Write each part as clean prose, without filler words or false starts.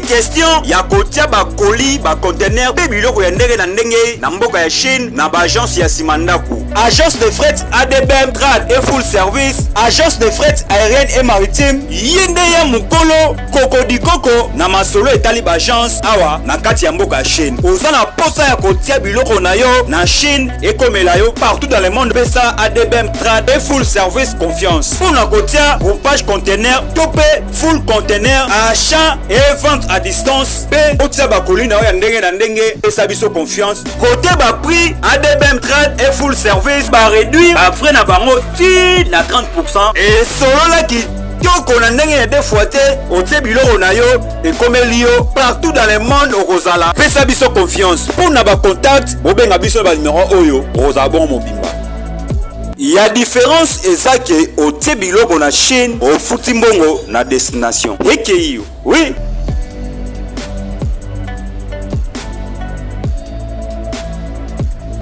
Question ya kotia ba colis, ba conteneurs mpe biloko ya ndenge na ndenge na mboka ya Chine na ba agence ya nsima ndako. Agence de fret ADBM Trade et Full Service, agence de fret aérienne et maritime, ye nde ya mokolo kokodikoko na masolo etali ba agence awa na kati ya mboka ya Chine. Oza na posa ya kotia biloko na yo na Chine ekomela yo partout dans le monde, pesa ADBM Trade et Full Service confiance mpo na kotia groupage conteneur to mpe full conteneur, achat et vente à distance, mpe otia bakoli na yo ya ndenge na ndenge. Pesa biso confiance kote ba prix. ADBM Trade et Full Service ba réduire ba frais na bango ti na 30%. Esolola kitoko na ndenge ya deux fois te. Otie biloko na yo, ekomeli yo partout dans le monde. Okozala, pesa biso confiance. Mpo na bacontact, bobenga biso na banumero oyo, okozala bongo mobimba. Ya différence eza ke otie biloko na Chine, ofuti mbongo na destination, ekei yo. Oui.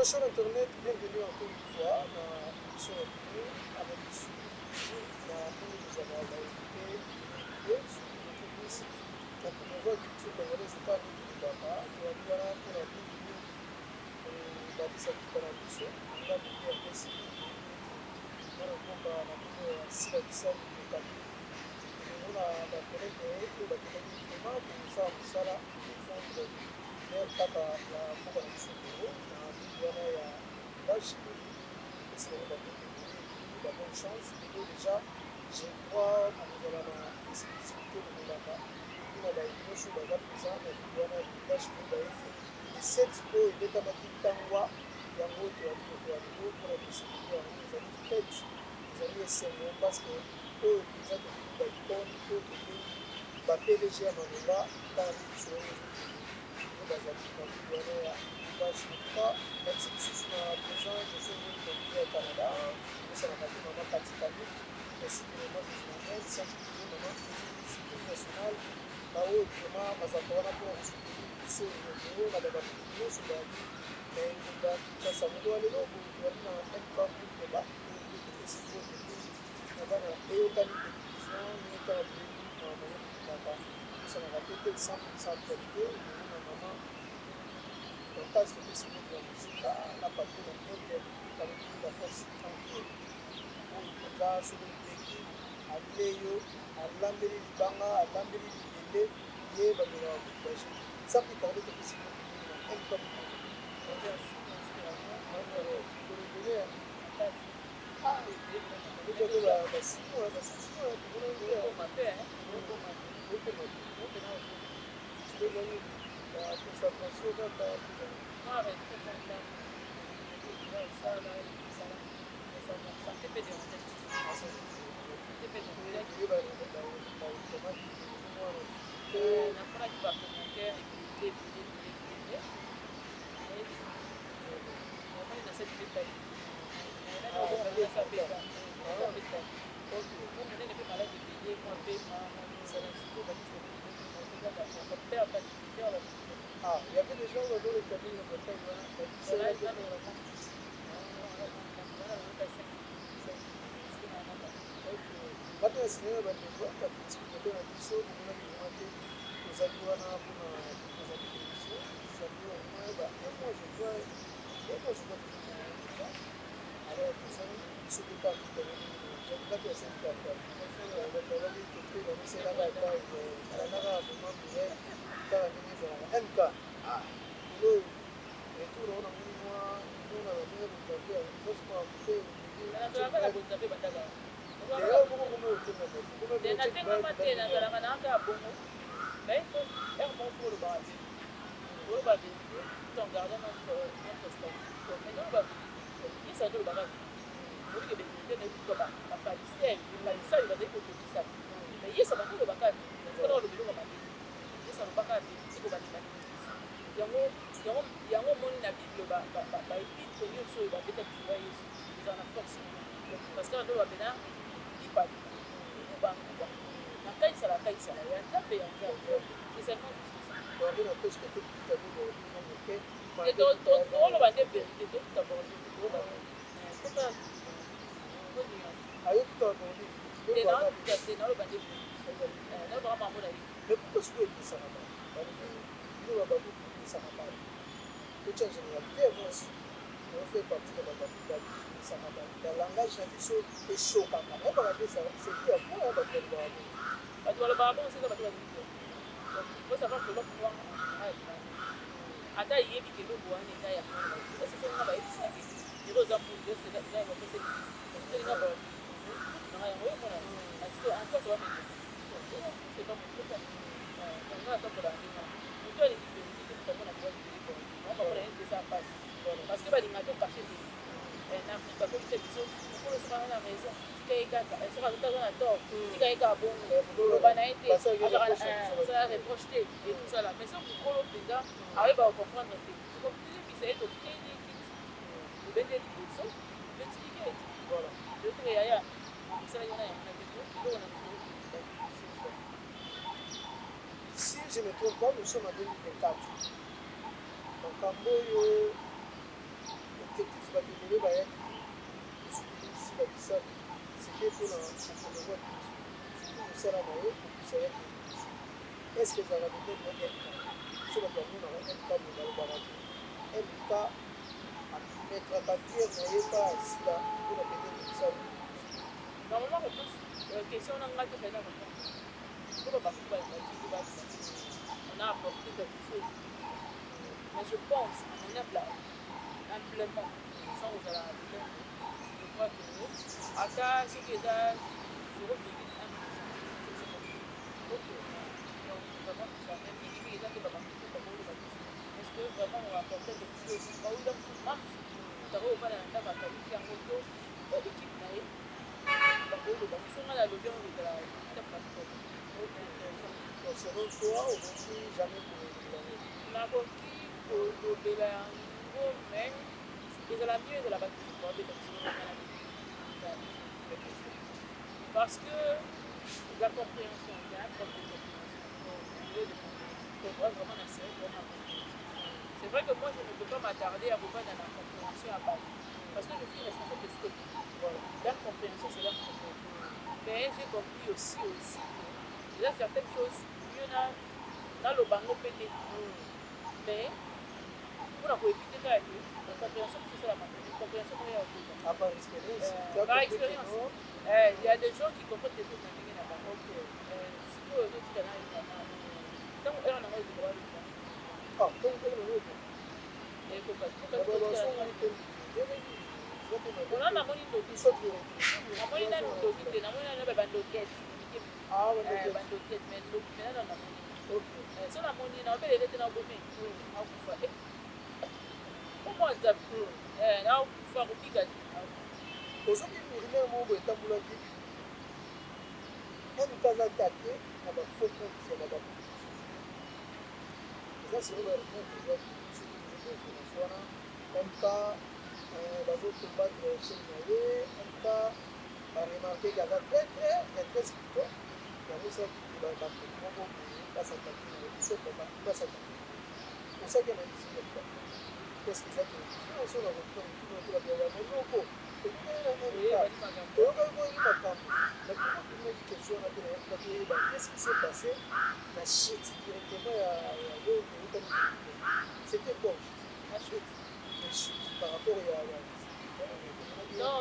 Chers internautes, bienvenue encore une fois dans l'émission ya bino avec toujours na ndenge tozwaka bainvité ebele, surtout beaucoup plus ya promouvoir culture congolaise. Epa nde tolobaka, toyali wana mpona mingimingi kobakisa nkita na biso na ngambo nde RDC. Toyebi ete mwana mboka na nkombo ya Sila Bisalu Mokambi elongo na bacollègue na ye oyo bakendaki vraiment kosala mosala kodefendre honneur kaka ya mboka na biso Congo na ville wana ya Lubumbashi. Topesi bango bambote ebele ebele, ba bonne chance. Lelo déjà, je crois, bokozala na exclusivité, bokolanda epuis na baye nyonso baza présent na ville wana ya Lubumbashi, boyeba ete le 7 oyo ebetamaki ntangwa yango toyali mokolo ya lelo mpona kocélébrer yango. Ezali fête, ezali esengo, parce que oyo mpenza tobengi baicône, oyo tobengi ba PDG ya malonga, tala nde biso oyo ezokende nde bazali na ville wana ya Lubumbashi. En tout cas, merci lisusu na président José Ngoli na niveau ya Canada, osalaka te mama Kati Kanik ainsi que mama José, sans oublier mama Discipline nationale, baoyo vraiment bazalaka wana mpona kosoutenir biso elongo na babato nyonso bayali na engumba Kinshasa. Mokolo ya lelo boye toyali na MK Mukeba, oyo mpe topesi mbote mingi na bana Eyokani Télévision. Ndenge kaka boyebi makambo yango tokendaka, tosanaka te te 100% actualité elongo na mama Dorcas. Topesi mbote na mosika na patron na Aigle, balobi la force tranquille, oyo mpenza soki omeki ale yo alambeli libanga, alambeli libende, ye bamelaka kutu bajete. Sans plus tarder, topesi mbote mingi na MK Mukeba. Kolobele concentration kaka. Namonaki bacommentaire ebele ebele ebele ebele. Namoni nasali mpe tai, monene mpe maladi ebele, mwa mpe misala sikoyo bakisi. Ah, il y avait des gens qui ont réclamé le bataille wana. Bato ya sinema, bandeko baexplicateur na biso, bomonaki vraiment te tozali wana mpona koprésenter émission. Ça fait au moins ba un mois, je crois, un mois, je crois, déjà. Alors tozali biso mpe kaka tokutana ndenge bato ya sendikaka, bato balaki kete bamiselaka epai alandaka vraiment Mireille kaka ndenge ezalaka. MK, ah, lelo retour nango namoni mwa mona na ndenge bonzambe yango franchement te. Natengama te, nazalaka na kaka bongo, mais heure moko faut olobaka vérité, oloba vérité tout en gardant notre statut, mais toloba vérité. Yesu azolobaka vérité, olike bevérité na ekuka bapharisien, bafarisayo bazali kokokisa, mais Yesu abandi olobaka vérité. Mpona oloba eloko mabe, Yesu alobaka vérité kobandela yango yango yango. Omoni na Bible baépître nyonso oyo babeta lisolo ya Yesu ezala na force, parce que bando bapena lipa nguba nguba na kaisala, kaisala ya Nzambe, ya Nzambe. C'est seulement juste ça. Toloba nde vérité, tokuta bordi, toloba toka. Te, naloba nde vérité, nalobaka mambo na ye. Mais pourquoi sikoyo ebisaka bato? Etungisaka bato, ba langage na biso echokaka. Nayebaka te c'est dû à quoi bato balobaka bongo. Bato balobaka bongo soki eza bato balingi te. Donc il faut savoir que l'homme noir en général alingaka mingi. Ata ayebi ke eloko wana eza ya mwana bato. Est ce que soki nga bayebisi nga ke lelo oza mbulu, est ce que eza bapesa soki nga ba na nga yango omona parce que en quoi ça va m'aider? C'est pas mon problème. Donc nga natambolaka ndenge wana. Moto alingi verite te moto amona droit de bon. Bango bamona neti eza pasi. Parce que balingaka to cacher verite. Na Afrique bakomisa biso mokolo soki aza na raison tika ye kaka, soki aza na tort tika ye kaka bongo, loba na ye te, asala reproche te et tout ça là. Mais soki mokolo mpenza ayeba ko comprendre te, tokomilimisa ye, tokeli ye kiti, tobende ye liboso, totiki ye ti. Voilà. Toyoki yaya osalaki wana yango na te, eloko na moto. Si je ne me trompe pas, nous sommes en 2024. Makambo oyo objectif bato ebele bayaki kosoutenir Sila Bisalu, c'était mpona kopromouvoir culture, surtout mosala na ye kopusa ye akende liboso. Est ce que ezalaka de meme na MK? Biso bato bamonaka MK boye balobaka ke MK ametraka pierre na ye pa Sila mpona peut-être mosala ekende liboso. Normalement réponse question wana ngai te fallait na répondre. Po ba bakuku ba ba ba on a apporté quelque chose. Mais je pense, à mon humble avis, humblement, sans kozala na lolendo, je crois que ata soki eza 0,1%, Ok. Donc vraiment tout ça, mais mingi mingi eza nde ba bakuku bakoloba biso. Est-ce que vraiment on apporte quelque chose? Baola mosusu mamsu, moto akoki kovanda na ndako akanisi yango to équipe na ye bakoloba biso ngai nalobi yango kozala ata bato. Ok. Donc selon toi, okoki jamais kolobela yango? Nakoki kolobela yango mais ezala mieux ezala bato mosusu babeta lisolo na ngai na parce que la compréhension, il y a un problème de compréhension, niveau de compréhension. Donc moi vraiment na série vraiment compréhension. C'est vrai que moi je ne peux pas m'attarder à kovanda na compréhension ya bato parce que je suis responsable de ce que Voilà. leur compréhension, c'est leur problème. Mais j'ai compris aussi que il y a certaines choses mieux na naloba yango mpe te, mais mpona koevite kaka ke compréhension mosusu esalama, compréhension moko ya kokoka. Ah, par expérience. Tu as Par compris que expérience. non. Il y a des gens qui comprennent des choses na ndenge na bango. Ok. Sikoyo ozotika na yo mama ntango heure nango ekoka baloba. Ah, donc heure nango ekoka. Ekoka. Bazongi te ndenge nini? Eza te mabe. Ona namoni ndoki. Biso toréfléchir. Namoni nanu ndoki te, namoni nanu bandokete. Ah, bandokete. Bandokete, mais ndoki mpe nanu namoni. Ok. So namoni naobelele te, naobome, nakokufa omwa nzambe, nakokufa kobika te. Ozoki rumeur moko boye etambolaki, MK aza attaqué na ba faux compte ya ba bato mosusu. Eza selo ba rumeur tozwaki, soki tozoki information wana, MK bazo combattre chaîne na ye, MK ba remarquer ke aza très très très très plutôt yango esalaki ke bato moko boye basataki na ye, biso basataki na ye. Osaki analyse ya likambo, est ce que eza vérité? Oso na kotuna motuna te, bato ya moloko tokutani na MK, toyokaki koyaki makambo, mais pourquoi totunaki question wana te na MK toyeba qu'est-ce qui s'est passé na chute directement ya yo toyokani vérité? C'était quoi na chute? Na chute par rapport ya visibilité. Non,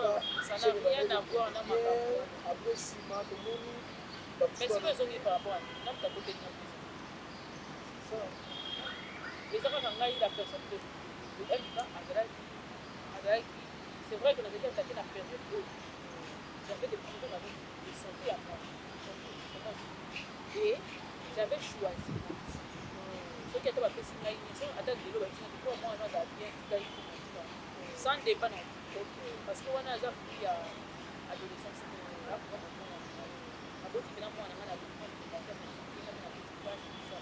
ça n'a rien à voir na makambo wana. Après nsima tomoni. Mais sikoyo ezongi par rapport à nini? Na moto akoteli na prison. Ça eza kaka ngai, la personne de MK azalaki. C'est vrai que nazalaki attaqué na période oyo j'avais des problèmes avec de santé à moi et j'avais choisi ma vie. Soki ata bapesi ngai nyonso, ata lelo bayebisi ngai po mwana azala bien, tika ye tika sans débat na parce que wana aza fruit ya adolescence. Mwana aboti mpena mwana ngai na na petit page, tout ça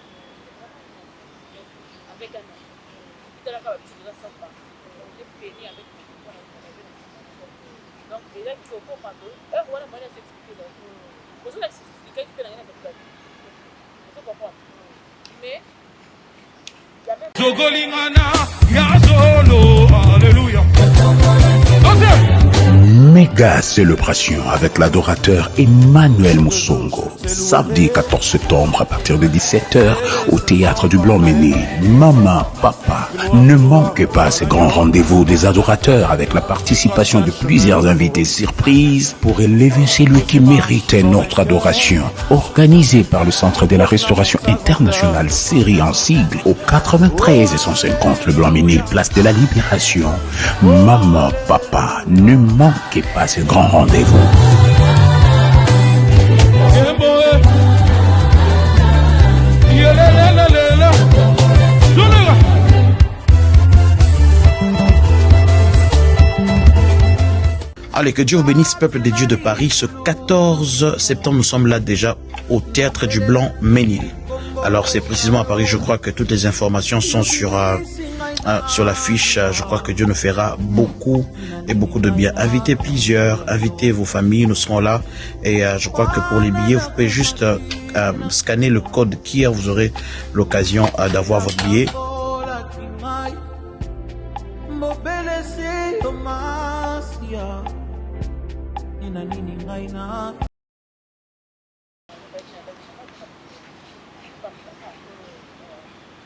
avec un enfant. Etalaka babiso toza sans parent, on est peiné avec mwana. Donc ezalaki kokoma to heure wana moyen ya s'expliquer ezalaki ozolakisa expliquaki mpe na ngai na bato ozo comprendre, mais Zokolingana ya solo, alléluia. Mec. Méga célébration avec l'adorateur Emmanuel Moussongo. Samedi 14 septembre à partir de 17h au théâtre du Blanc-Ménil. Maman, papa, ne manquez pas ces grands rendez-vous des adorateurs avec la participation de plusieurs invités surprises pour élever celui qui mérite notre adoration. Organisé par le Centre de la Restauration Internationale série en sigle au 93 et 150 le Blanc-Ménil, place de la Libération. Maman, papa, ne manquez pas ce grand rendez-vous. Allez, que Dieu vous bénisse, peuple de Dieu de Paris. Ce 14 septembre, nous sommes là déjà au Théâtre du Blanc-Ménil. Alors, c'est précisément à Paris, je crois que toutes les informations sont sur, sur l'affiche. Je crois que Dieu nous fera beaucoup et beaucoup de bien. Invitez plusieurs, invitez vos familles, nous serons là. Et je crois que pour les billets, vous pouvez juste scanner le code QR, vous aurez l'occasion d'avoir votre billet.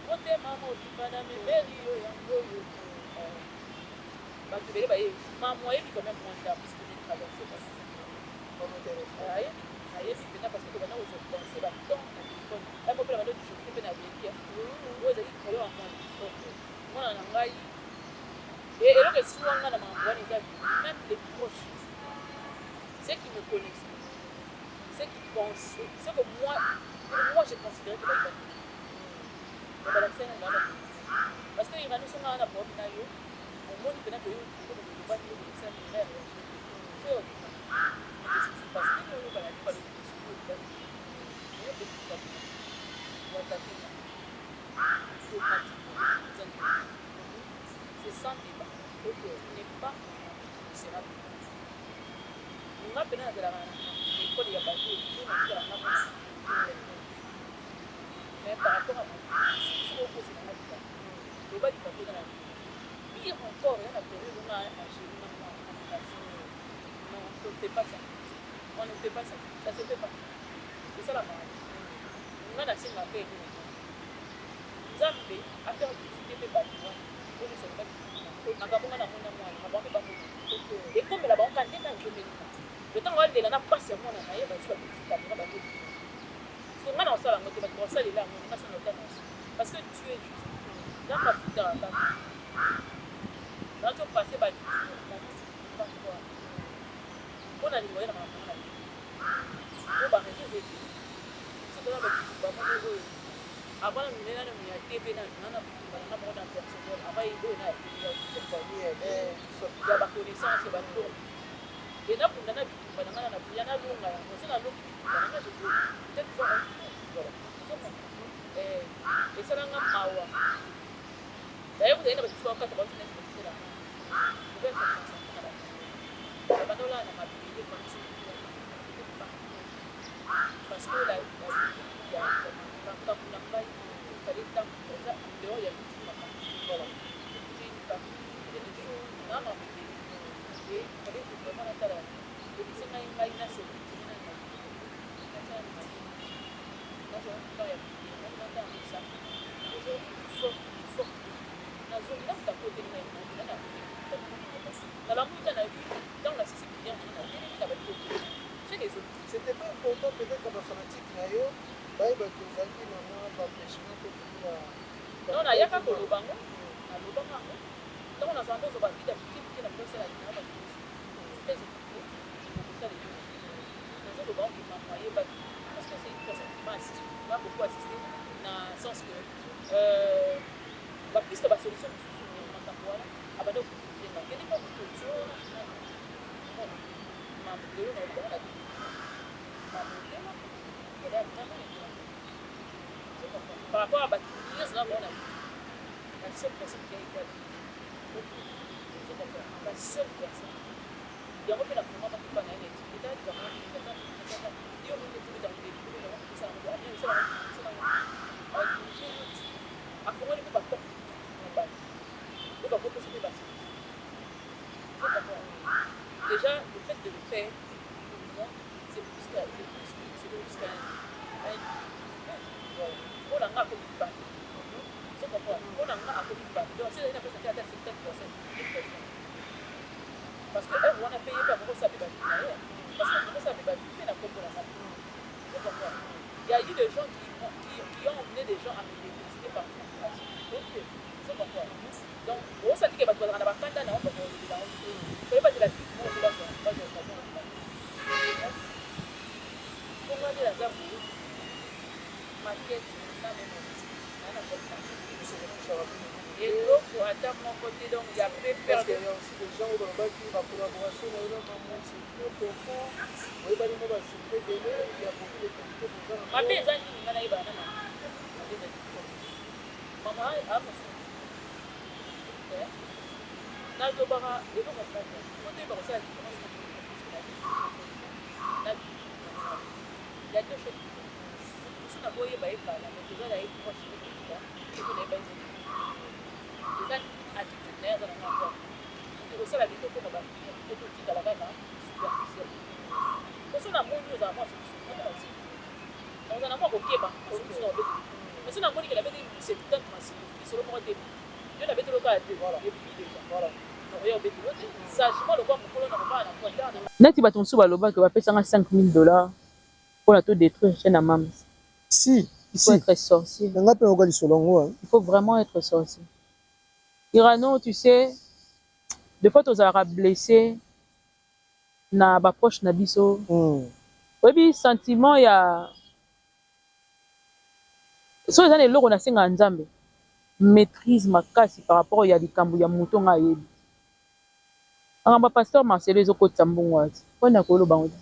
Motema mobimba na mibeli yo yango oyo. Bato ebele bayebi mamu, ayebi quand même mwa ndambo puisque j'ai traversé par ayebi, ayebi mpenza, parce que tobanda kozwa danse batemps na telefone yango mpe na bando disjoncte mpe na vérité. Oyo ezalaki problème ya mwana, mwana na ngai. Eloko esuwa nga na makambo wana eza même les proches, ceux qui me connaissent, ceux qui pensent, ce que moi, pour moi, j'ai considéré que bayebaki babalakisa nga nga, parce que irani so nga na problème na yo, omoni mpena koyo olobaki yo kolekisa nga ya réagir te. So mais qu'est-ce qui s'est passé? Ndenge oyokana te, balobi lisusu olobaki yo mpe oattaquer nga automatiquement. C'est sans débat. Tu n'es pas mon ami, tu ne seras plus mon ami. Nga mpena nazalaka na ekole ya bato oyo natikala nga mwana, mais par rapport à mon soki okosela nga likambo, loba likambo eza na pire encore ya na période nga agéri na mwana na makasi. Non, on ne fait pas ça, on ne fait pas ça, ça se fait pas. Esalamaka nga nasenga mpe eloko Nzambe afaire visite mpe bato wana oyo nyonso alobaki makambo nga namona mwana na bango mpe bamona ekomela bango ka ndenge akomeli nga. Le ntango alela na mpasi ya mwana na ye, bazwi babimisi kamera bato. So nga na kosala yango te, bato bakosalela yango nga sana ota nyonso, parce que Dieu est juste. Nzambe afutaka kaka. Nazo passe ba moments mpo na lingo ye na makambo na ye po bareseau eza ebele. Soki oza babitumba moko oyo avant na minene nano ya TV, nana bitumba nanga moko na personnel avant oyo na ya TV, ya baconnaissance, ya babiloko e nabunda na bitumba na nga na ya nalonga yango. So nalongi bitumba na nga, je peux peut-être voir un jour. Voilà, esalanga mawa. D'ailleurs ozali na bato mosusu bakata bato neti batindela nga obe être concentré na bato babanda olala na mabele, parce que la ya makambo na ngai fallait ntango eza en dehors ya lutu makambo. Voilà, j'ai une famille, j'ai des choses na makambo ebele et il fallait que vraiment natala yango. Ebise ngai ngai na se retire na natia na mayele, nazwa temps ya prière, nata yango. Aujourd'hui forte, forte, nazongi na moto akoteli ngai nani akoteli nalamuki ta na bi ntango nasisi prière nanga, natelemi na bandi kokende chaque ezoki. C'était pas important peut-être na bafanatique na yo bayebaki ozalaki na mwa baempêchement to Non, nayaka koloba ngo, nalobaka yango ntango nazala nde ozwa bavide ya mike mike na bilosala na bato mpe okosala eloko. Nazoloba oke mama ayebaki, parce que c'est une personne qui m'a assisté, m'a beaucoup assisté na sens que bapiste, basolution mosusu ya makambo wana abanda kokenga kende mpa moto. Lelo na oloba na mamotema elle a vraiment été par rapport à bato nyonso na bango na la seule personne qui a été avec la seule personne yango mpe na vraiment bakipa na ye na étude etala likambo yo adirige yo ti afongoli mpe baporte na bato oyo bakopesa mpe basolution. Déjà le fait de Comprendre? Mpo na nga akomi famille, donc soki ezali na place ata 70%, 10%, parce que heure wana mpe ye mpe akokosala mpe bavie na ye, parce que akokosala mpe bavie mpe na kombo na nga. Ozo comprendre? Il y a eu des gens qui ont emmené des gens à me détester par procuration. Ozo comprendre? Donc osati ke bato bazalaka na bakanda na bango, bakolobela yango te, fallait batela vie moko mpo bazwa occasion koloba. Mponga nde naza boye, maquette na meme na na boîte na eloko ata moko te, donc ya pe Parce qu'il y a aussi des gens oyo balobaki bacollaboration na yo na mamo, c'est trop profond, oyebani mo basecret ebele ya beaucoup de qualité boza na mabe. Eza nini? Nga nayebana na mama, mabe ezali mama amosusu. Nalobaka eloko moko po toyeba kosala différence na ya deux choses. Mosusu nakoyeba ye kala, mais toza na ye proche eko nayeba ye, eza attitude na ye aza nango encore ekosala bito koma bapire to totikala kaka superficiel. Poso namoni ozala mwa solution, nakozala na mwa kokeba solution na obeteli, mais so namoni ke nabeteli mutu 70 masolo, lisolo moko te, yo nabeteli kaka te, ebimi déjà, nakoya obeteli te sagement lokwa mokolo na kovanda na pointar. Neti bato mosusu balobaki bapesanga 5000 $ mpona to détruire chaîne ya mams. Si. Il faut si être sorcier. Nga mpe nayoka lisolo yango. Il faut vraiment être sorcier, Irano. Tu sais, des fois tozalaka blessé na baproche na biso. Oyebi sentiment ya soki eza na eloko nasengaka Nzambe, maîtrise makasi par rapport ya likambo ya moto nga ayebi. Makambo ya pasteur Marcelo ezokotisa mbongo ati mpona koloba ngo te.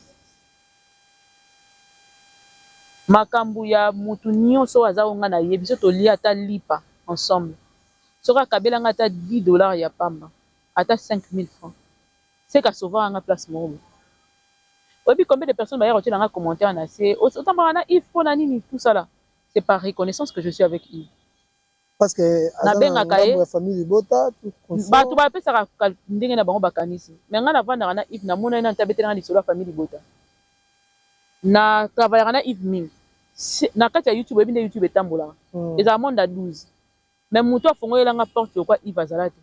Makambo ya mutu nyonso oyo aza oyo nga nayebi, so tolia ata lipa ensemble, soki akabelanga ata 10 $ ya pamba, ata 5000 francs, seka sauvaka nga place moko boye. Oyebi combien de personnes bayaka kotiela nga commentaire na se: "Otambaka na Yves mpona nini?" Tout ça là, c'est par reconnaissance que je suis avec Yves. Parce que nabengaka ye. Ya famille libota. Bato bapesaka ndenge na bango bakanisi, mais ngai navandaka na Yves, namona ye nanu te abetelanga lisolo ya famille libota. Na travaillaka na Yves mingi na kati ya YouTube. Oyebi nde YouTube etambolaka, ezala monde ya 12, mais moto afongoyelanga porte lokwa Yves azala te.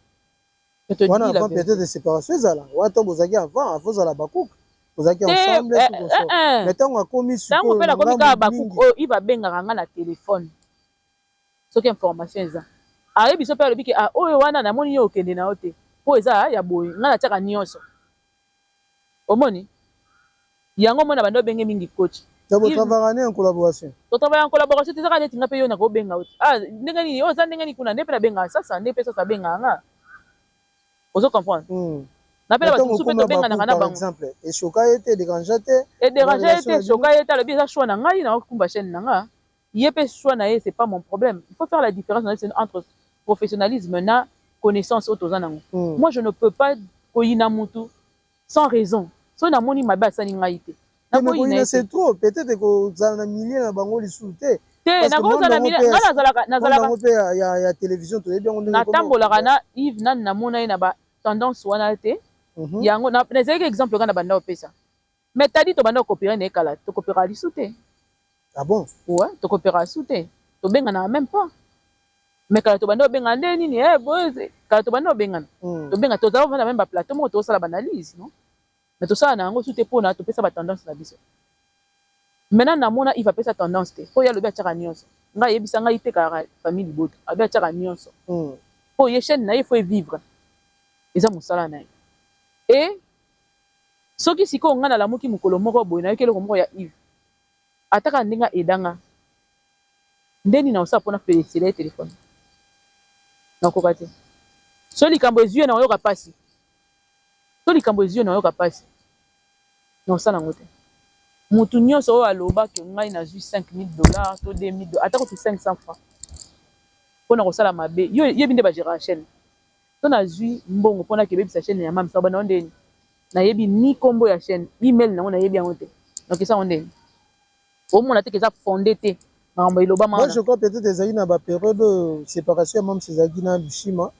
Wana avant peut-être séparation ezala wana, ntango bozalaki avant ozala bakuka, ozalaki ensemble, mais ntango akomi ntango mpe nakomi kaka bakuka oyo, Yves abengaka nga na telefone soki information eza, ayebi so mpe alobi ke: "Ah, oyo wana namoni yo okende na yo te mpo eza ya boye." Ngai natiaka nyonso, omoni yango, omona bando obenge mingi coach. Botravaillaka en collaboration? Totravaille en collaboration te, ezaka neti nga mpe yo nakobenga oti: "Ah, ndenge nini oyo eza, ndenge nini kuna?" Nde mpe nabengaka sasa, nde mpe sasa abengaka nga. Ozo comprendre? Na mpe na bato mosusu mpe tobenganaka na bango. Exemple, echoqua ye te, edérange te? Edérange ye te, echoqua ye te. Alobi eza choix na ngai, nakokumba chaîne na nga, ye mpe choix na ye, c'est pas mon problème. Il faut faire la différence entre professionnalisme na connaissance oyo toza nango. Moi, je ne peux pas koyina mutu sans raison. Soki namoni mabe asali ngai te, nakoyina. C'est trop, peut-être kozala na milieu na bango lisusu te. Te, nakozala milieu nga nazalaka nazalaka mpe ya télévision, toyebi yango. Ndenge natambolaka na Yves, nani namona ye na batendance wana te. Yango nazalaki exemple nga na banda opesa, mais tadi tobanda kokopere na ye kala, tokopera lisu te. Ah bon? Ouais, tokopera lisu te, tobenganaka même pas, mais kala tobanda obengana nde nini, boye kala tobanda obengana, tobenga, tozala ovanda même baplateau moko, tozosala baanalyse, non? Mais tosala na yango su te mpona topesa batendance na biso. Maintenant namona Yves apesa tendance te, mpo ye alobi atiaka nyonso. Ngai ayebisa ngai te kaka famille libota, alobi atiaka nyonso mpo ye chaîne na ye faut evivre, eza mosala na ye. E soki sikoyo ngai nalamuki mokolo moko boye, nayoki eloko moko ya Yves, ataka ndenge aedanga ndeni na osala mpona féliciter ye telefone, nakoka te. So likambo ezwi ye, na oyoka mpasi. So likambo ezwi ye, na oyoka mpasi, na osala yango te. Mutu nyonso oyo alobaki ngai nazwi 5000 $ to 2000, ata kutu 500 francs mpona kosala mabe, yo yebi nde bagérer chaîne. So nazwi mbongo mpona kebebisa chaîne ya mamisa bana ndeni, nayebi ni nkombo ya chaîne, email nango nayebi yango te, nakesa yango ndeni, omona te ke eza fondé te makambo elobama. Moi, je crois peut-être ezalaki na bapériode oyo séparation ya mams ezalaki na Lushima.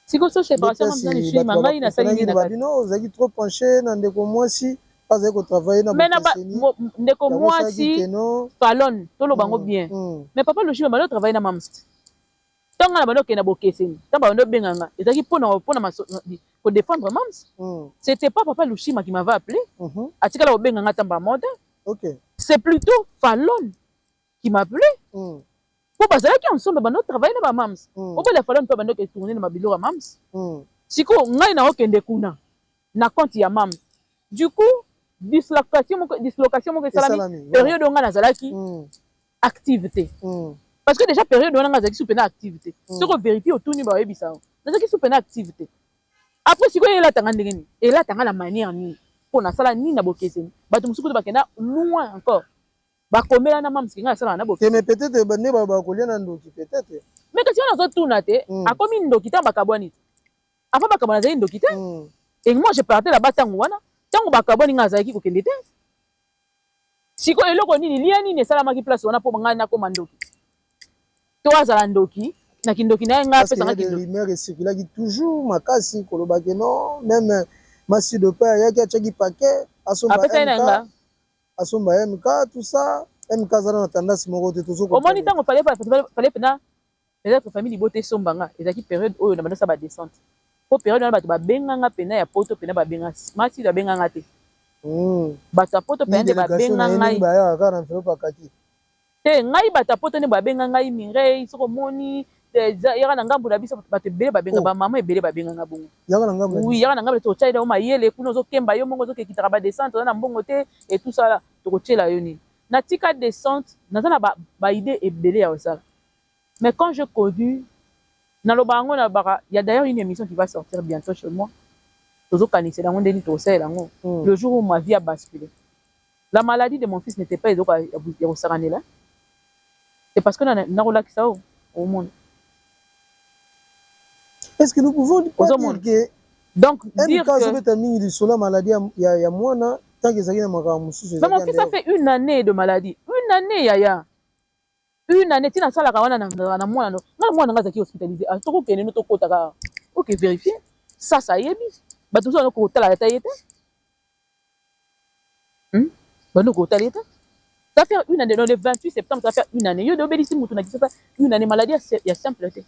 Sikoyo so séparation ya mams na Lushima, ngai nasali nini? Babino ozalaki trop penché na ndeko mwasi, azali kotravaille na Mais na ndeko mwasi Falon, toloba yango bien. Mais papa Lushima bando travaille na mams. Ntango nga na bandi okende na bokeseni, ntango babandi obenga nga, ezalaki mpona mpona ko défendre Mams. C'était pas papa Lushima qui m'avait appelé. Atikala kobenga nga ata mbala moko te. C'est plutôt Falon qui m'appelait. Po bazalaki ensemble, bando travailler na ba Mams. Obala Falon mpe bando ke tourner na mabiloko ya Mams. Sikoyo ngai na okende kuna na compte ya Mams. Du coup, dislocation moko esalami période oyo ngai nazalaki active te. Parce que déjà période wana ngai azalaki su mpena active te. Soki ovérifie, otuni, bayebisa yo nazalaki su mpena active te. Après sikoyo elatanga ndenge nini, elatanga na manière nini, mpo nasala nini na bokeseni? Bato mosusu kutu bakenda loin encore, bakomela na Mamsi, ngai asalaka na bokeseni. Mais peut-être nde bakolia na ndoki peut-être. Mais kasi wana azotuna te. Akomi ndoki ntango bakabwani te. Avant bakabwani azali ndoki te. Et moi, je partais là-bas ntango wana. Ntango bakabwani, ngai azalaki kokende te. Sikoyo eloko nini, lia nini esalamaki place wana mpo ngai nakóma ndoki, to azala ndoki na kindoki na ye, ngai apesanga kindoki? Rumeur ecirculaki toujours makasi kolobaki non, même Masi de Père ayaki, atiaki paquet, asomba. Apesaki na nga. Asomba MK, tout ça. MK azala na tendance moko te. Omoni, ntango fallait mpena peut-être famille libota esomba nga, ezalaki période oyo na bandosala badescente, po période wana bato babenganga mpena ya poto, mpena babenga Masi, babenganga te. Bato ya poto mpena nde babenga ngai te. Ngai, bato ya poto nde babenga ngai: "Mireille, soki omoni, yaka na ngambu na biso." Bato ebele babenga, bamama ebele babenganga bongo. Oui, yaka na ngambu, totyela yo mayele kuna, ozokemba yo moko, ozokekitaka badescente, oza na mbongo te et tout ça, tokotyela yo nini. Natika descente, naza na baidée ebele ya kosala. Mais quand je connu, naloba yango, nalobaka, il y a d'ailleurs une émission qui va sortir bientôt chez moi, tozokanisela yango ndeni tokosalela yango. Le jour où ma vie a basculé, la maladie de mon fils n'était pas eloko ya kosakanela. C'est parce que nakolakisa o omona. Est-ce que nous pouvons pas dire que donc dire que azobeta mingi lisolo ya maladie ya mwana, tant que ezalaki na makambo mosusu? Mais mon fils a fait une année de maladie, une année, yaya, une année. Ntina asalaka wana na mwana no, nga mwana nga azalaki hospitalisé. Tokokende no, tokotaka, oke vérifie sasa, ayebi bato mosusu bando kotala ata ye te, Bando kotala ye te. Ça fait une année, le 28 septembre ça fait une année. Yo nde obelisi mutu na Kinshasa une année, maladie ya simple te,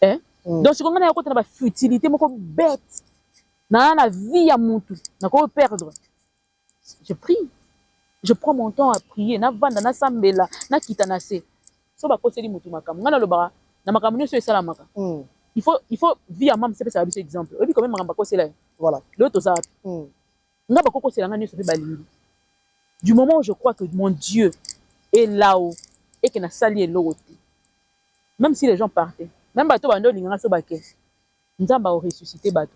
eh? Donc sikoyo ngai nayakota na bafutilité moko bête na vie ya mutu nakoki perdre. Je prie, je prends mon temps à prier, navanda, nasambela, nakita na se. So bakoseli mutu makambo, ngai nalobaka na makambo nyonso esalamaka. Il faut vie ya mama sepesaka biso exemple. Oyebi quand même makambo bakosela ye. Lelo toza wapi? Nga bakokosela nga nyonso mpe balingi, du moment où je crois que mon Dieu est là-haut et que nasali eloko te, même si les gens partaient, même bato bando olinganga, so bake, Nzambe akoressuscite bato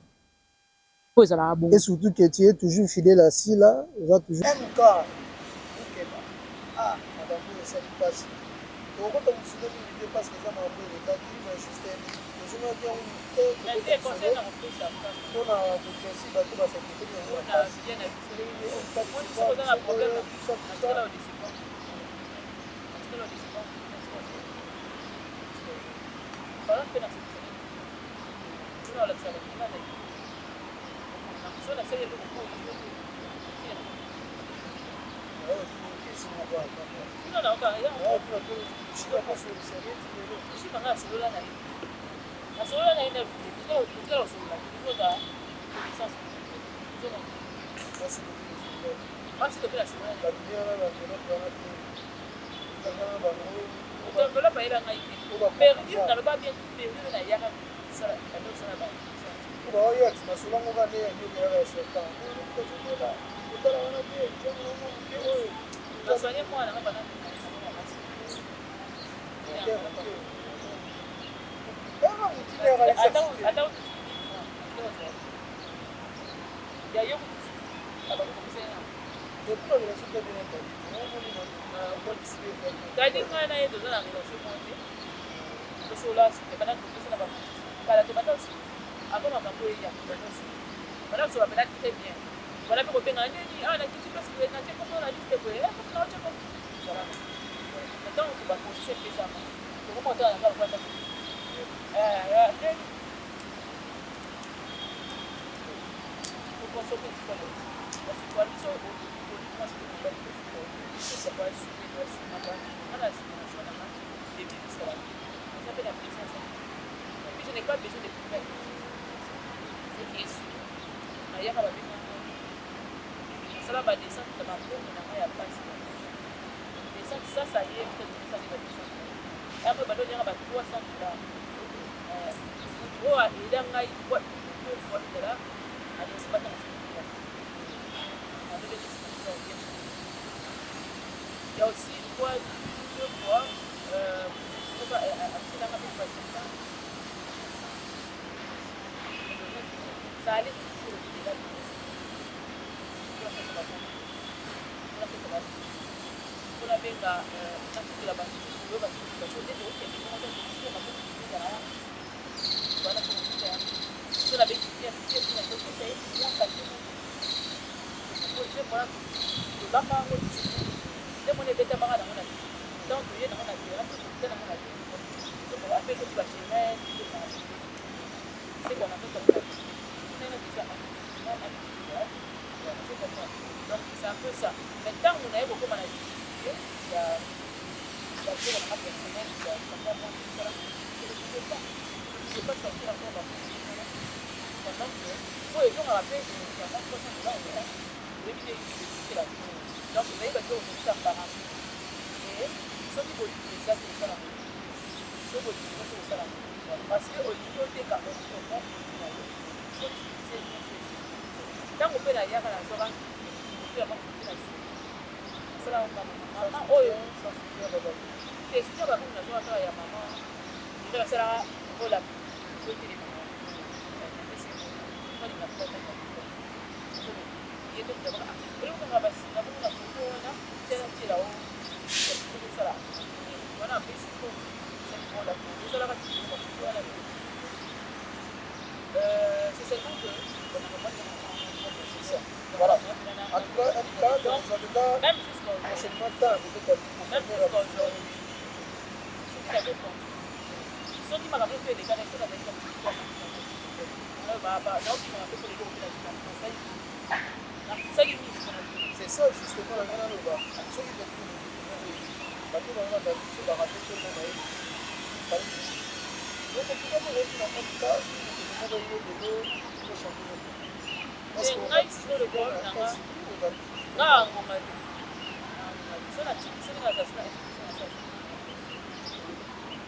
po ezalaka bongo. Et surtout que tu es toujours fidèle à Sila, oza toujours MK Mukeba. Ah, makambo oyo esali mpasi, tokokota mosolo mingi te parce que eza makambo elekaki, mais juste tozongaki yango moke mpona koklasi bato basaketeli yango makasi. Tout ça, tout ça. Nasolola na ye, totikala kosolola, toza connaissance. Basi to mpe nasolola na ye, enveloppe ayela ngai te. Période naloba bien, période nayaka kosala ba Masolo yango kaka nde yanyoka yaka ya serpent otala wana te. Oyo nasoigne mwana nga bana. Kaka motuna. Ata ya yo abaki kopesa ye na. Depuis relation te bino? Tadi ngai na ye toza na relation moko te. Tosolola tobanda topesana kala, tobanda avant makambo eya, tobanda kosola mpena très bien. Banda mpe kobenga nini awa na kiti place boye, natie kombo na liste boye, kombo na otie kombo ezalaka. Ntango baposition epesama, tokoma otala na kala kwata ndeni tokonsome. Sikoyo biso mwasi mobali toasumaka, nga na assume na choix nanga début jusqu'à la fin. Eza mpe n'ai pas besoin de prouver à qui que ce soit. Ce qui est sûr, nayaka babenga nasala ba descente na bambongo na ngai ya pasi. Descente sasa ye peut-être osali ba descente yango ebanda oliaka ba 300 $. Moto oyo aida ngai deux fois ezala alesibata na sokia alobeli sponsor bien. Il y a aussi une fois, deux fois, atilanga mpe ba 50, ça allait toujours au-delà de. Mpo nabenga natikela bato oyo bato nde okende moko ezala wana so nabengi pièce na ye mwa kate moko wana tolobaka yango nde mona ebetamaka nango na donc toye nango na terrain, tokota nango na téléphone ape koti bachemin. C'est qu'on a fait comme ça déjà. Donc c'est un peu ça. Mais ntango naye kokóma na difficulté ya babiloko nanga personnel ya papa mwasi tosala, je ne pouvais pas, je ne pouvais pas sortir encore baproduit pendant que oyo ezongaka mpe ya mwa 300 $. Oyebi nde etikela. Donc nayebi biloko tokisa parami e soki bolingo eza te, kosala soki bolingo eza te, kosala parce que olingi oteka autrement produit na yo, faut utiliser nyonso. Ntango mpe nayaka, nazwaka moto ya makoki na nsima, nasalaka mama oyo te soutien bakongi, nazwaka kaka ya mama nde basalaka kola otelema napesi olinga ye to olekokanga basinga bongo na foto wana tiana tiela o kosala wana apesi po sali ezalaka foto wana. C'est seulement que C'est ça. Voilà. En tout cas, dans vous là, même jusqu'à prochainement, temps, peut-être même jusqu'à aujourd'hui, soki nazokontinue, soki makambo nyonso eleka na soki azali naokimaka mpe koleka okela nasali mingi. C'est ça justement la ngana loba soki bato bango biso barape te mpo na ye. Donc en tout cas, en tout cas, moko ye lelo ochange. Ngai sikoyo le problème nanga nga ngonga te so na soki naza so na exposition nasala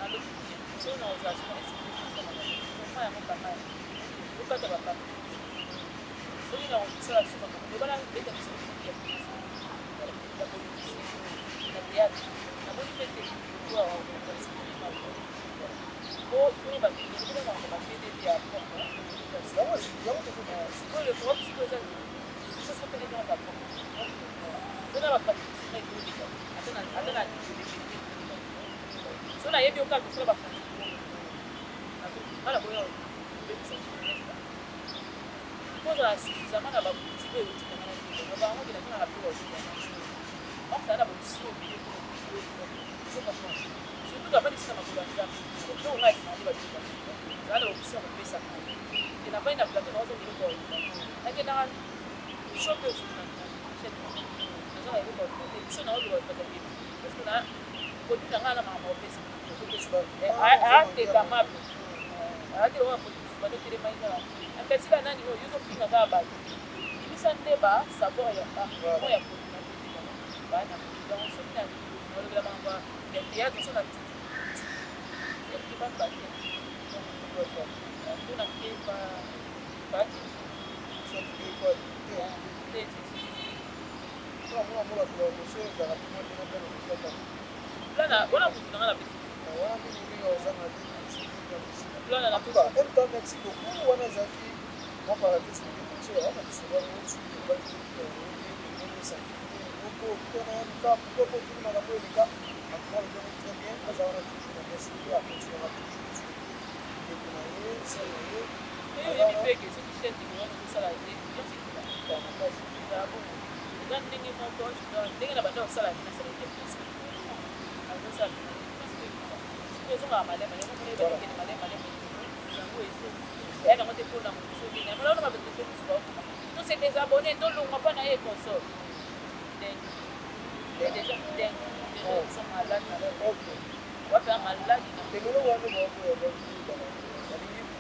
nalobi bien so na ozala so na exposition nasala yango kanga okata baparte soki na kosala so makambo lobana beta biso ya ya politicien na théâtre namoni mpe te po mpona makambo bapdv ya propre. Sikoyo le problème sikoyo eza chose ko pdv ya propre mpona bapratique mosusu ekoleka ata na vérité. So nayebi yo kaka kosala bapratique ngala boya obebisa. Kozala suffisamment na baboutique oyo otikanga na te bango kenda mpona na biloko okosala na bosu obele. Surtout kavandisi na makolo ya Nzambe biloko ngai demande babiloko zala na bokusi ya kopesa ke navandi na plateau naoza biloko ya oluka nakendaka shope osuku na chaîne naza na eloko ya oluka te biso naoluka bato te parce que na produit na ngai na makambo opesa atekamable ate oyo produit mosusu bato telemai kaka apesi banani oyo yozofinga kaka bato ibisa nde ba savoir ya ya produit na bana. Donc soki nalobela makambo ya théâtre so na tiki bate mpona kepa bati te. Wana mutu nanga na pesi plana na pesi. Merci beaucoup. Wana ezalaki mwa paradis moke kotie na lisolo yango soki tolobaki moko mpona yaluka pourquoi po tuni makambo eleka. En tout cas, lobi très bien, aza wana toujours na nyonso ye akontinuaka toujours ndeko na ye sœur na ye. Oyebi mpe soki chaîne ndeko wana okosala te ezala bongo, eza ndenge moko ndenge na banda kosala te nasala te presque nazosala presque ezongaka malema yango mona ebakende malema malema yango ezo eya nango te mpona motu soki yango wana bato mosusu bakoma to se désabonné tolongwa mpa na ye console ndenge déjà ndenge déjà malade wapi ya maladi. Eloko wana balingi.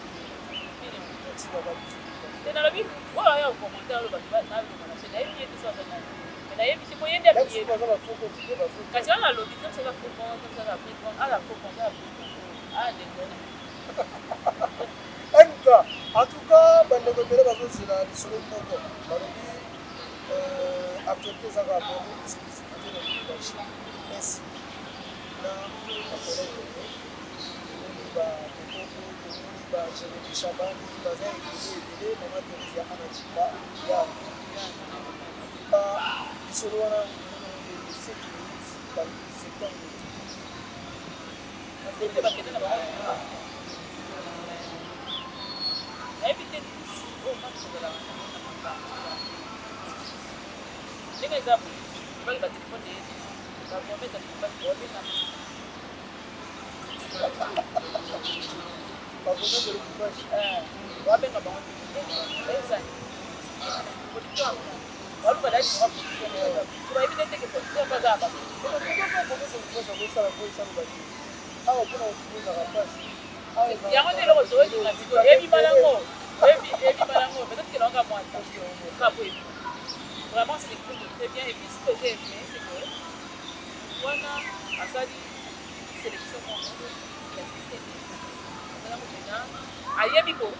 Te, nalobi oyo aya kocommenter, aloba nalonga na chaîne, nayebi ye te so aza nani, mais nayebisi po ye nde abiyebi. Kasi wana alobi te aza faux compte, aza faux compte, aza faux compte, aza faux compte, aza déconne. En tout cas, bandeko ebele bazozela lisolo moko. Balobi actualité ezaka bongo, exclusivité na Lubumbashi ainsi na bacollègue. Tomoni bakokoko, tomoni baJeremi Shabani, baza ebele ebele, mama Therese ya Ana Chimba ya. En tout cas, lisolo wana le 7 minutes septembre. Bakende na bango, nayebi te oyo maki kozalaka na makambo ndenge eza boye. Ebaki batelefone eyezi bapromese basi wabenga. Bapromese Lubumbashi. Wabenga bango ezali producteur baluba dali bayebi te teke producteur mpe aza bato. Promese Lubumbashi akosala po esalo bato awa mpona kofunzaka mpasi. Yango nde eloko toyokinga sikoyo, ebima nango, ebima nango peut-être que naoka mwa kapo ebima. Vraiment, c'est quelque chose de très bien. Et puis ce que j'ai aimé, c'est que wana asali sélection moko ya très bien, asalango mpena,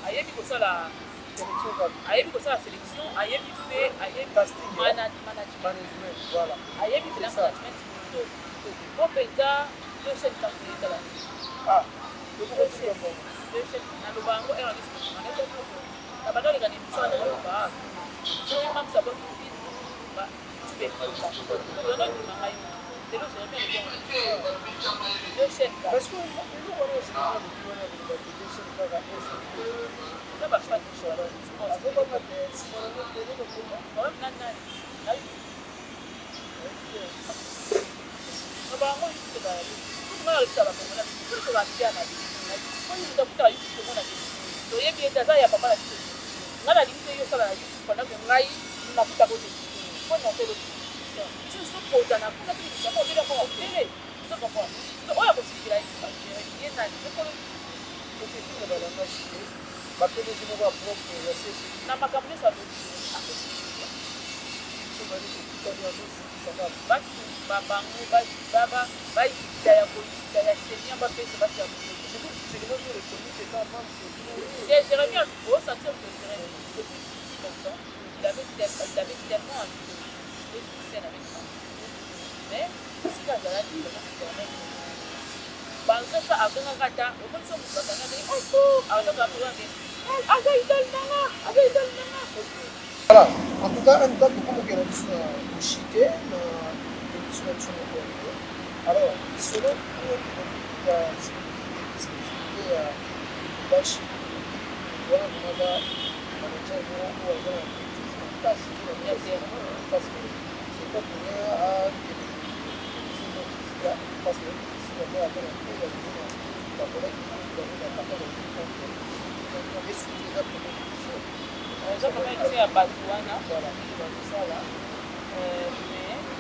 ayebi kosala, ayebi kosala sélection, ayebi mpe, ayebi management, ayebi mpena management kitoko po mpenza. Deux chaînes kaka etala, deux chaînes. Naloba yango heure nyonso na banda oleka na émission wana, naloba soki mamsa boki tube ondima ngai lelo Jérémi alobi deux chaînes. Parce que eloko wana alobi wana, koloba te deux chaînes kaka. Eza bafani. Azobanga te nsima nango tele lokoma. Nani nani bango nga bakongola tobapia na biso, YouTube tomona te, toyebi ete aza ya papa na biso. Nga nalingi te yo osala na YouTube pendant que ngai nafutako te mpo naselo biso biso tokotana kuna tolekisa obele moko tele. Ozo comprendre? Oyo akosilikela ye nani ekolo? Okefina balangage te, bapdg moko ya propre ya CC. Na makambo nyonso alobi, akosiliki te. Bali kokutani, azosikisa kaka. Bato babango bayita ya koyita ya seigneur, bapesa bati ya moto. Jérémie, osentir que Jérémie, depuis si longtemps, il avait tellement envie de jouer sur scène avec moi, mais esika azalaki vraiment internet, malgré ça akangaka ata omoni so moto akangaka oko aza idole nanga, aza idole nanga. Voilà, en tout cas, en tout cas, tokomokela biso na koshite na émission na biso moko ya lelo. Alors, lisolo oyo tolobi ya exclusivité ya Lubumbashi wana, vraiment aza manager moko oyo aza na maîtrise makasi, parce que c'est pas pour rien akende parce que ata na ya komona bacollègue bango bakata na téléphone et surtout eza première émission. Eza première émission ya bato wana bazosala, mais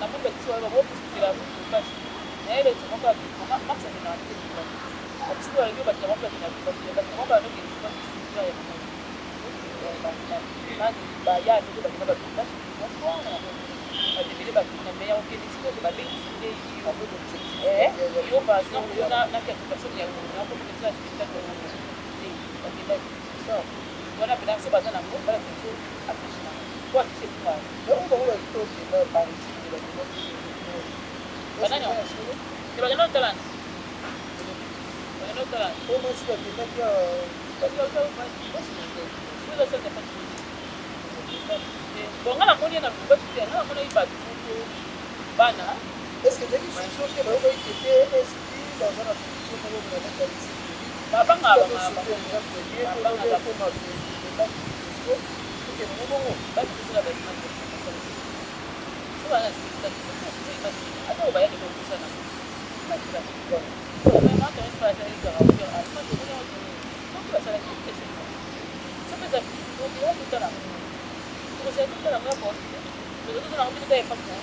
namoni bato wana bakopusikela Lubumbashi nayeba ete moko max akendaka te Lubumbashi. Babiso balobi bato bango bakenda Lubumbashi, bato bango banokende Lubumbashi structure ya bango nani baya ndenge bakenda balubumbashi plusieurs fois, bato ebele bakenda, mais ya kokende sikoyo babengisi nde yo par exemple, yo na quelque personne ya nakomokesa spectacle te, bakendaki wana mpena so baza nango balakisa biso affiche nango po affiche efunga. Yango bango bakokenda Paris. Banani te bakenda otalana, bakenda otalana. Po mwasi bakendaki. Bon, nga namoni ye na Lubumbashi te, nga namonaki bato moko bana. Est ce que ezalaki solution te? Bayokaki kete sp baza na production moko na kati ya musique. Babangaka. Babangaka tokende bongo. Bato tosala baimage so bana spectacle, ata oyo bayaki kokosana. Soki basalaki soki eza totala, tokosala totala ngo totala ngo mpe totala impact na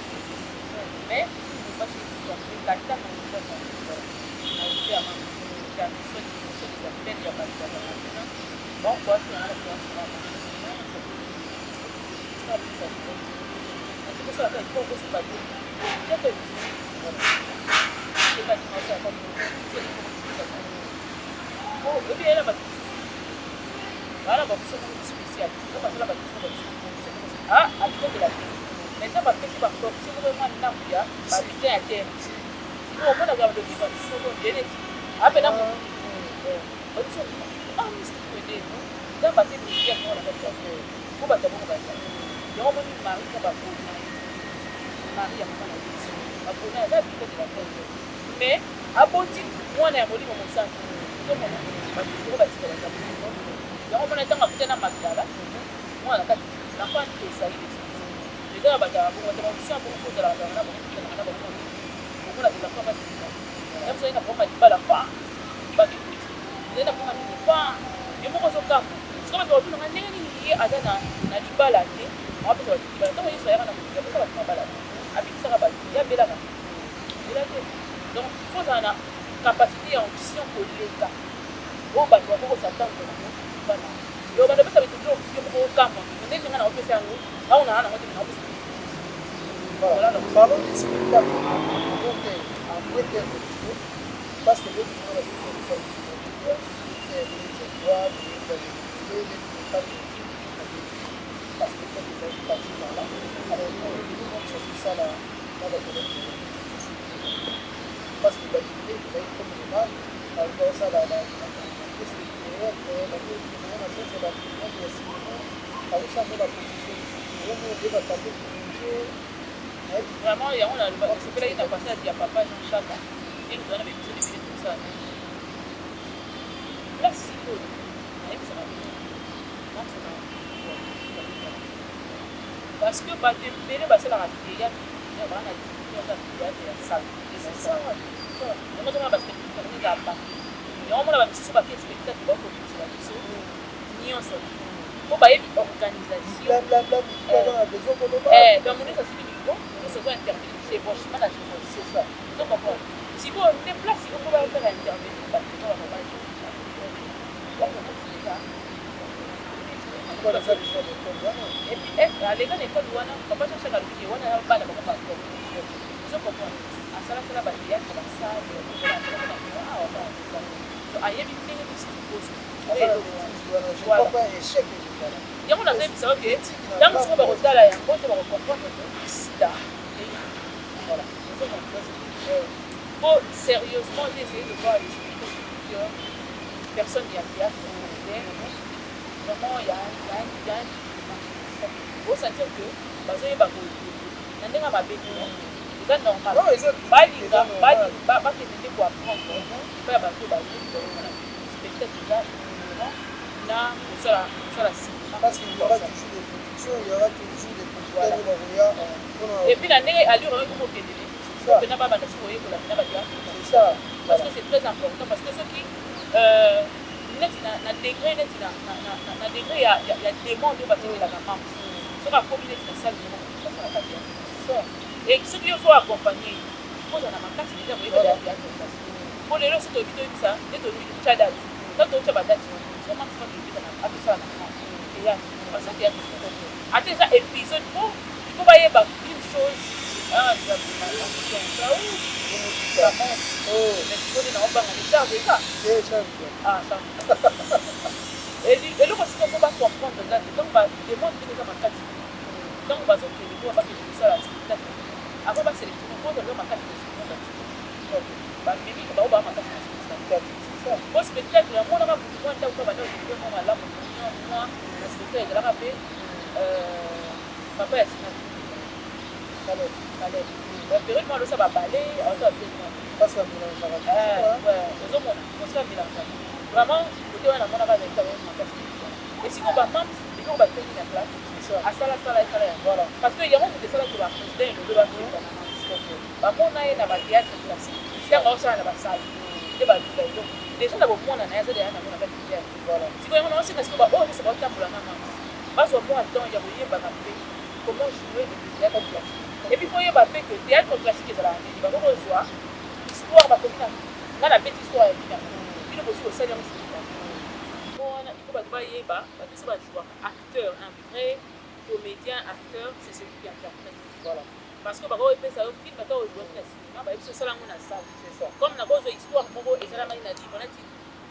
mais Lubumbashi ekata na Lubumbashi na ya mama soit des appels ya bato bazala kuna. Bon, Mais aboti mwana ya Molimo Mosantu, ozomona bato moko basika baza yango. Mona ntango akuta na Magdala, mwana na kati l'enfant esali eza na bato ya bongo te. Bamosusu ya bongo fo ozalaka na bango, kutanaka na bango, omona ke l'enfant basilisa ya mosu na koma libala pa bakekoti, ezali na koma nini pa yo moko ozokamwa. Siko bato batunanga ndenge nini ye aza na libala te, awapesa bato libala. Ntango Yesu ayaka na mokili, apesa bato mabala te, abikisaka bato, ye abelaka bela te. Donc il faut ozala na capacité ya onction koleka oyo bato bakoki kos'attendre nango. Bana yo bato bapesa bato biloko, yo moko okamwa ndenge nga na opesa yango, awo na nango te, na opesa. Voilà. Parlons du spectacle. Donc, en vrai terme, parce que l'autre monde a fait 2023, 2022, 2024, parce que peut-être parti par là. Alors, nous, c'est ça là, parce que bato ezali comme image bazosala la pièce de théâtre, na sens ya bathéâtre ya cinéma, bazosala baposition oyo batableau projet. Vraiment, yango nasepelaki na passage ya papa Jean Chaka, ndenge toza na baépisode ebele tosala place. Sikoyo nayebisaka bino, parce que bato ebele basalaka théâtre, baa na théâtre ya salle, yango ozomona baspectacle ezala bato yango, mona bamisusu bake spectacle, bakobimisa biso nyonso po bayebi organisation. Donc nyonso asili micro, nyonso ozo intervenir, chevauchement na chevauchement, ozo comprendre. Sikoyo nde place oko bafaire intervenir bato eza bapapa. Et puis aleka na ekole wana, papa Jean Chaka alobi ke wana bana bango baforme, ozo comprendre. Asalasala bathéâtre, basale awa, ayebi ndenge nini yango. Nazoyebisa oke ntango soko bakotala yango te, bakocomprendre que sida. Voilà. Po sérieusement, j'ai essayé de voir les spectacles de plusieurs personnes ya théâtre congolais. Vraiment, il y a un osentir que bazoyeba na ndenge ya mabe te, eza normal. Balinga bakende nde koapprendre epai ya bato bayebi baomona spectacle eza na kosala cinéma. Parce qu'il y aura toujours des productions, il y aura toujours des producteurs oyo bakoya. Et puis na ndenge allure oyo ekokokendele mpena, babanda soki koyekola mpena bathéâtre, parce que c'est très important, parce que soki neti na degré, neti na degré ya demande oyo basengelaka membre, soki akomi neti na salle moko, basalaka théâtre. Et soki yo faut accompagner, ozala na makasi déjà koyeba ya théâtre classique. Po lelo soki toyebi, toyebisa nde toyebi totya date, to totya badate, so maximum toyebisa atosala na France théâtre, parce que théâtre ata eza épisode, po il faut bayeba une chose. Ah, ça monte, mais sikoyo na obanga ne charge eza. Ah, ça eloko sikoyo faut bacomprendre eza te ntango bademande ndenge eza makasi, ntango bazokende po bakende kosala spectacle, après basélectionne po eza makasi na spectacle, bamemi bao baa makasi na spectacle. Po spectacle yamonaka butu mwa ndako banda okende mwa malamu mwa na spectacle ezalaka mpe papa ya sina Caleb, période mwa alosa babale, aosa ozomona mosika mélangeaka vraiment côté wana. Namonaka azalika makasi esiko bamams biloko batongi na classe, asalasala esala yango, parce que yango moto esalaki baprésident elobe bafeka na bamona ye na bathéâtre classique. Ntango aosala na basale nde baluka eloko déjà na bomona na ye, aza deya nango na kati théâtre. Sikoyo yango naosenga sikoyo baoyo nyonso baotambola na mams bazwa mwa temps ya koyebaka mpe comment jouer le théâtre classique. Et puis koyeba mpe que théâtre classique ezalaka nini, bakokozwa histoire bakomi na nga, nabeti histoire ya bino, bino bosi kosali yango spectacle. Yango wana il faut bato bayeba, bato nyonso bajouaka acteur, un vrai comédien acteur, c'est celui qui interprète. Voilà. Parce que bakoki kopesa yo film ata ojouaki na cinéma, bayebi so osala yango na salle. C'est ça. Comme nakozwa histoire moko esalamaki na livre nati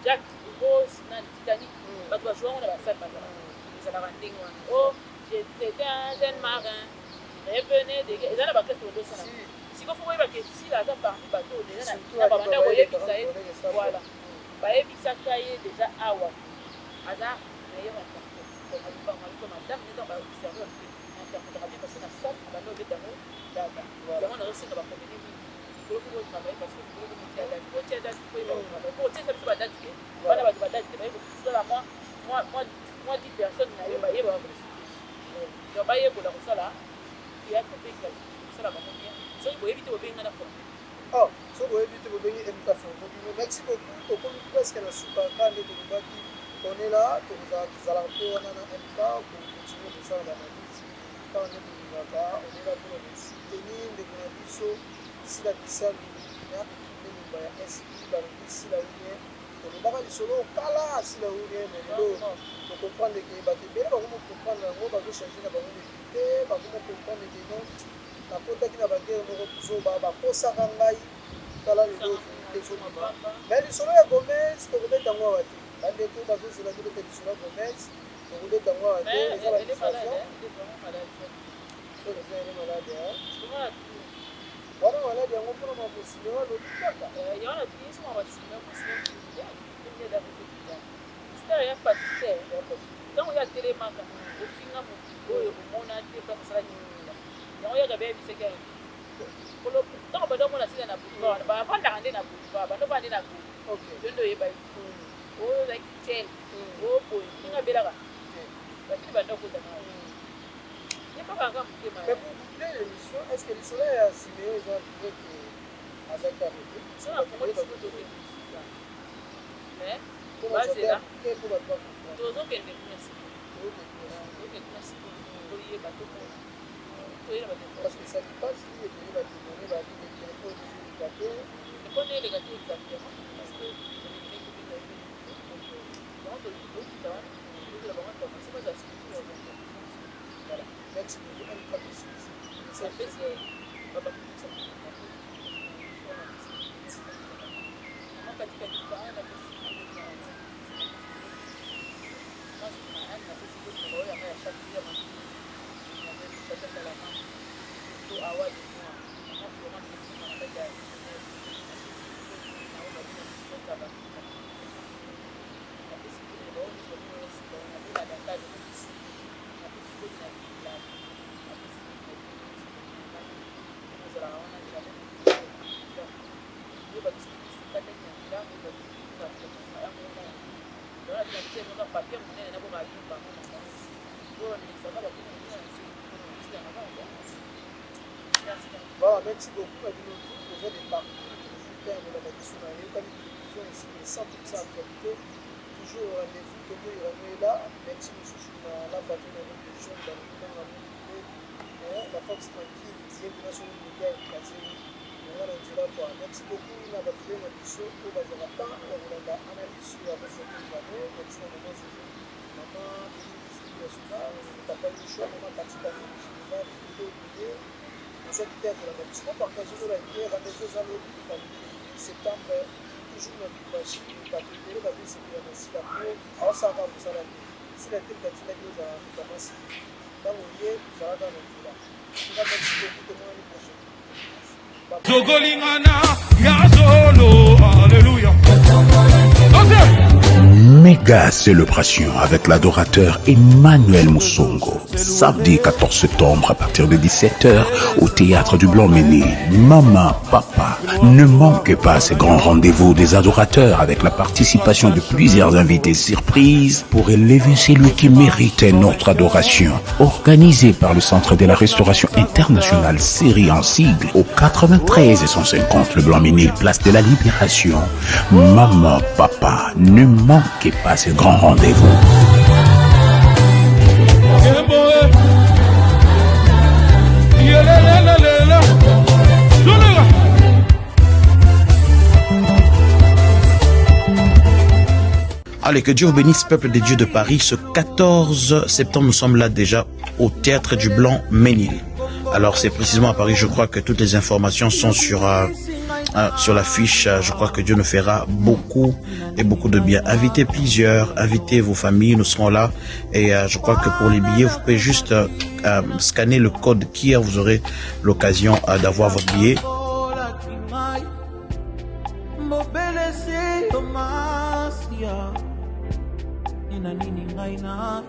Jack Rose na Titanic, bato bajouaka yango na basalle, bazalaka ezalaka ndenge wana. Oh, j'étais un jeune marin, revenez de eza na baklasse odosala. Sikoyo faut koyeba ke Sila aza parmi bato oyo deja na babanda koyebisa ye, voilà, bayebisaka ye deja awa aza meilleur interprète. Aluka madame nde ntango baobserve interprétaka bien, parce que na salle abanda obeta yango dada. Yango nazosenga bacomédie mingi likolo mpo botravaille, parce que likolo botia date, botia date, po yeba kotravaille, po otiesa biso badate te, bana bato badate te, baye kosala mwa 10 personnes na yo, bayeba bakomi donc bayekola kosala théâtre mpe kosala bango bien. Soki boyebi te, bobengi nga na forme. Oh, soki boyebi te, bobengi MK forme bino. Merci beaucoup. Tokomi presque na suka. Kaka nde tolobaki, on est là, tozalaka mpe wana na MK kocontinue kosala baanalyse kaka nde bolingaka. On est là mpona kosoutenir ndeko na biso Sila Bisalu na équipe mobimba ya SB. Balobi Sila ou rien, tolobaka lisolo kala, Sila ou rien, mais lelo tocomprendre ke bato ebele bakomi comprendre yango, bazochange na bango te, bakomi comprendre ke non, nakotaki na baguerre moko buzoba, bakosaka ngai. Tala lelo vérité ezobima. Mais lisolo ya Gomez tokobeta yango awa te. Bandeko bazozela tobeta lisolo ya Gomez, tokobeta yango awa te, eza badistraction. Eza ele malade wana, maladi yango mpona mamosimeo alobi kaka. Ya facilité ntango ye atelemaka ofinga motu oyo omona te place asalaki yango, yaka beyebisaki ntango bando omona sila na boulevard, bavandaka nde na boulevard, bando vanda nde na golo, yo nde oyeba oyo ozalaki tiel oyo boye ndenge abelaka bafili bando okotaka yebakaka motema. Mais pour boucler l'émission, est-ce que lisolo ya Siméon eza vrai que azalaki arrêté? So nafongoli sikoyo, tokende mosika, mais bazela, tozokende kuna sikoyo, tozokende kuna sikoyo, toyeba, tomona, toyeba bato. Parce que esali mpasi, ebele batémoigner, babi telefone ezoleka te. Telefone eleka te, exactement, parce que tolingi kobeta ye bango, tokita wana, tozela bango information, bazala structure ya organisation. Voilà, merci beaucoup MK. Apesi babakokisa mama katika napesi napesi baoyo yanga ya chaque ya mama to awa de moi, mama Florence na kati ya Genève, napesi na oyo babina biso, napesi baoyo nyonso babina suka wana, bela dantale na biso, napesi koti na bila, napesi koti na bino nyonso ozalaka wana jamais. Oyo babiso ekataki na nzela, oyo babiso papier monene na boka bango na bango oyo balekisaka bakoma na nse esilaka kaka. Merci. Voilà, merci beaucoup na bino tout boza de partout, toujours te kolanda biso na Yokani Télévision, ici 100% actualité, toujours au rendez-vous. Toto Irano est là. Merci mosusu na la patronne avec les jeunes balobi nanga mofile la force tranquille, ye mpena soki média écrasé yango na nzela quoi. Merci beaucoup na bafile na biso oyo bazwaka temps ya kolanda analyse avec Toto Irano. Merci na mama Zozo, mama Denis ya Suka, papa Yoshua, mama Katikani Geneva, ebele ebele ozwaki te ya kolanda biso. Bopartage, bolike. Rendez-vous eza lobi, balobi 8 septembre, toujours na Lubumbashi. Bato ebele bazosepela na Sila po aosalaka mosala te. Sila te moto atindaki ozala notamment sili ntango ye ozalaka na nzela. Tuka, merci beaucoup, tomonani prochaine. Togolingana ya solo, alléluia. Méga célébration avec l'adorateur Emmanuel Moussongo. Samedi 14 septembre à partir de 17h au théâtre du Blanc-Ménil. Maman, papa, ne manquez pas ces grands rendez-vous des adorateurs avec la participation de plusieurs invités surprises pour élever celui qui méritait notre adoration. Organisé par le Centre de la Restauration Internationale, série en sigle, au 93 et 150 le Blanc-Ménil, place de la Libération. Maman, papa, ne manquez pas ce grand rendez-vous. Yelelelelele. Zolela. Allez, que Dieu vous bénisse, peuple de Dieu de Paris. Ce 14 septembre, nous sommes là déjà au Théâtre du Blanc Ménil. Alors, c'est précisément à Paris, je crois que toutes les informations sont sur, sur la fiche. Je crois que Dieu nous fera beaucoup et beaucoup de bien. Invitez plusieurs, invitez vos familles, nous serons là. Et je crois que pour les billets, vous pouvez juste scanner le code QR, vous aurez l'occasion d'avoir votre billet. Mobelese yo masia nina nini ngai na.